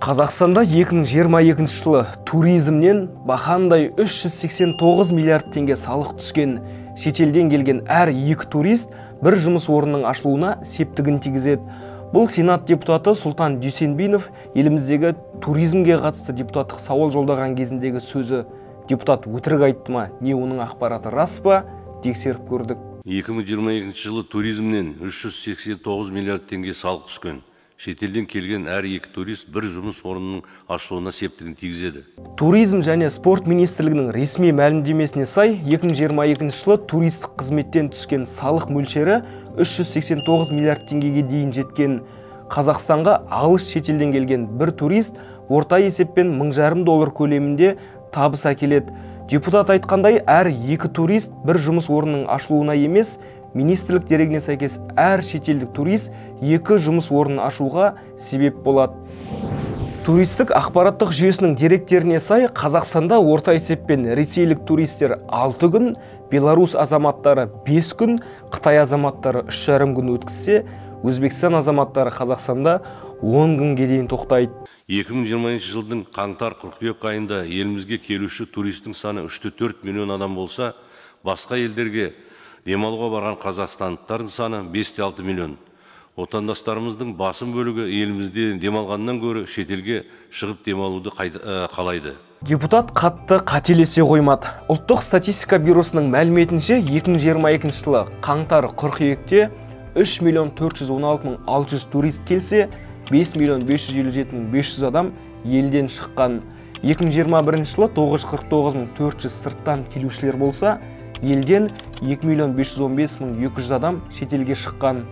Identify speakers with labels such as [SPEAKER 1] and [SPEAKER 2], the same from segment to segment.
[SPEAKER 1] Қазақстанда 2022 жылы туризмнен бақандай 389 миллиард теңге салық түскен. Шетелден келген әр екі турист бір жұмыс орнының ашылуына септігін тигізеді. Бұл Сенат депутаты Сұлтан Дүйсенбинов еліміздегі туризмге қатысты депутаттық сауал жолдаған кезіндегі сөзі. Депутат өтірік айтты ма, не оның ақпараты рас па, тексеріп көрдік.
[SPEAKER 2] 2022 жылы туризмнен 389 миллиард теңге салық түскен. Шетелден келген әр екі турист бір жұмыс орнының ашылуына септігін тигізеді.
[SPEAKER 1] Туризм және спорт министрлігінің ресми мәлімдемесіне сай, 2022 жылы туристік қызметтен түскен салық мөлшері 389 миллиард теңгеге дейін жеткен. Қазақстанға алыс шетелден келген бір турист орта есеппен 1,5 доллар көлемінде табыс әкеледі. Депутат айтқандай, әр екі турист бір жұмыс орнының ашылуына емес, министрлік дерегіне сәйкес әр шетелдік турист екі жұмыс орнын ашуға себеп болады. Туристік ақпараттық жүйесінің деректеріне сай, Қазақстанда орта есеппен ресейлік туристер 6 күн, Беларусь азаматтары 5 күн, Қытай азаматтары 3,5 күн өткізсе, Өзбекстан азаматтары Қазақстанда 10 күнге дейін тоқтайды.
[SPEAKER 2] 2020 жылдың қаңтар-қыркүйек айында елімізге келуші туристің саны 3,4 миллион адам болса, басқа елдерге демалуға барған қазақстандықтардың саны 5,6 миллион. Отандастарымыздың басым бөлігі елімізде демалғаннан гөрі шетелге шығып демалуды қалайды.
[SPEAKER 1] Депутат қатты қателесе қоймады. Ұлттық статистика бюросының мәліметінше, 2022 жылы қаңтар-қыркүйекте 3 миллион 416 мың 600 турист келсе, 5 миллион 557 мың 500 адам елден шыққан. 2021 жылы 949 мың 400 сырттан келушілер болса, елден 2 миллион 515 мың 200 адам шетелге шыққан.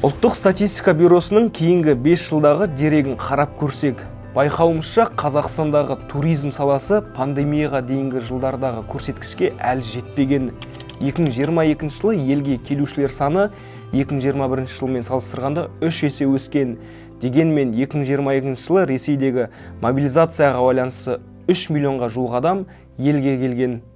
[SPEAKER 1] Ұлттық статистика бюросының кейінгі 5 жылдағы дерегін қарап көрсек, байқауымызша, Қазақстандағы туризм саласы пандемияға дейінгі жылдардағы көрсеткішке әлі жетпеген. 2022 жылы елге келушілер саны 2021 жылмен салыстырғанда 3 есе өскен. Дегенмен 2022 жылы Ресейдегі мобилизацияға байланысты 3 миллионға жуық адам елге келген.